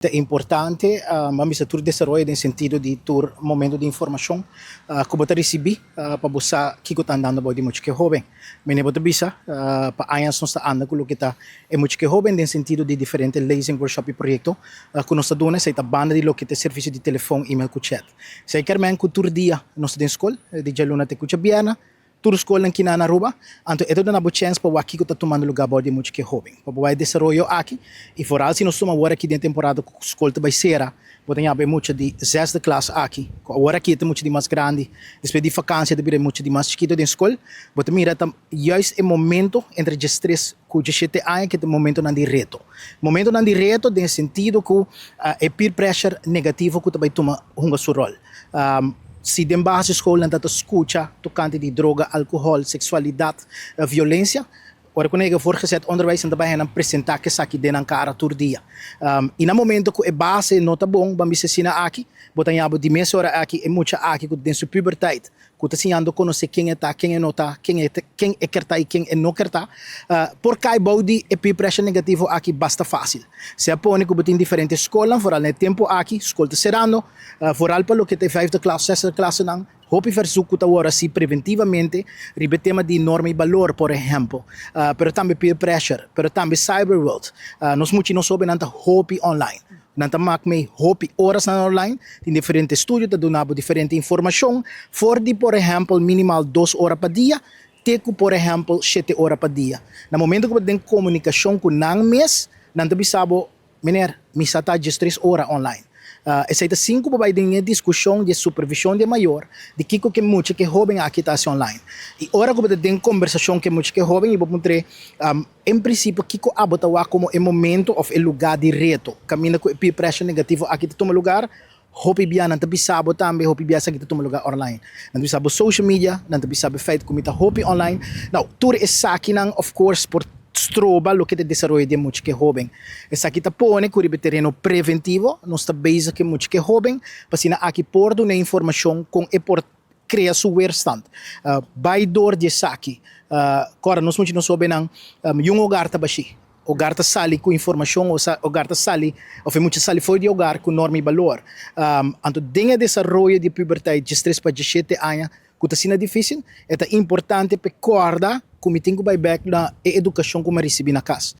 Ta importante pa mester tur desaroyo den sentido di tur momento di informacion cu bo ta ricibi pa bo sa kico ta andando bao di mucha ke hoben. Mene bo ta bisa pa añas nos ta anda cu loke ta e mucha ke hoben den sentido di diferente lezing, workshop y proyecto cu nos ta duna. Esey ta banda di loke ta e servicio di telefon, email cu chat. Esey kermen cu tur dia nos ta den scol, di djaluna te cu djabierna. Tur skolnan kina na Aruba, anto e ta duna bo chèns pa wak kiko ta tumando lugá bou di e mucha ku e hóben. Pa bo bai desaroyo aki, i foral si nos tuma awor aki den temporada ku skol ta bai sera, bo ta yaba e mucha di zesde klas aki, ku awor aki e ta mucha di mas grandi, despues di fakansia ta bira e mucha di mas chikito den skol, bo ta mira ta juist e momento entre diestres ku diesshete aña ku ta momentonan di reto. Momentonan di reto den e sentido ku e peer pressure negativo ku ta bai tuma hunga su ròl. Si den basisschool nan ta ta scucha tocante di droga, alcohol, sexualidad, violencia, ora cu nan yega voortgezet onderwijs nan ta bay nan presenta cu esaki den nan cara tur dia. Y na momento cu e base no ta bon, ban bisa asina aki, bo ta yaba di mes ora aki e mucha aki cu ta den su puberteit, cu ta siñando conoce ken e ta, ken e no ta, ken e ken e kier ta y ken e no kier ta, por cay bou di e peer pressure negativo aki basta facil. Se a pone cu bo tin diferente scolnan, vooral na e tempo aki, scol ta cerando, Vooral pa loke ta e vijfde klas, zesde klasenan, hopi verzoek ku ta wòrdu hasi preventivamente riba e tema di norma i balor, por ehèmpel, pero tambe peer pressure, pero tambe cyberworld. Nos mucha i nos hóbennan ta hopi online. Nan ta mak mei hopi orasnan online. Tin diferente estudio ta duna bo diferente informashon for di, por ehèmpel, minimal 2 ora pa dia te ku, por ehèmpel, 7 ora pa dia. Na momento ku bo ta den komunikashon ku nan mes, nan ta bisa bo, "Meneer, mi sa ta djes 3 ora online." Esei ta sin ku bo bai den e diskushon di e supervishon di e mayor di kiko ku e mucha ku e hóben aki ta hasi online. I ora ku bo ta den kombersashon ku e mucha ku e hóben i bo puntr'é, en prinsipio kiko abo ta wak komo e momento òf e lugá di reto kaminda ku e peer pressure negativo aki ta tuma lugar, hopi bia nan ta bisa bo tambe, hopi bia esaki ta tuma lugar online. Nan ta bisa bo social media, nan ta bisa bo e feit ku mi ta hopi online. Nou, tur esakinan of course por stroba loke ta desaroyo di e mucha ku e hóben. Esaki ta pone ku riba e tereno preventivo nos ta bezig ku e mucha ku e hóben pa asina aki por duna e informashon kon e por krea su weerstand. Bai dor di esaki, kòrda nos mucha nos hóbennan, yun hogar ta bashí. Hogar ta sali ku informashon, hogar ta sali òf e mucha sali for di hogar ku norma i balor. Anto den e desaroyo di puberteit 13 pa 17 aña ku ta asina difísil, e ta importante pa e kòrda ku mi tin ku bai bèk na e edukashon ku mi a risibí na kas.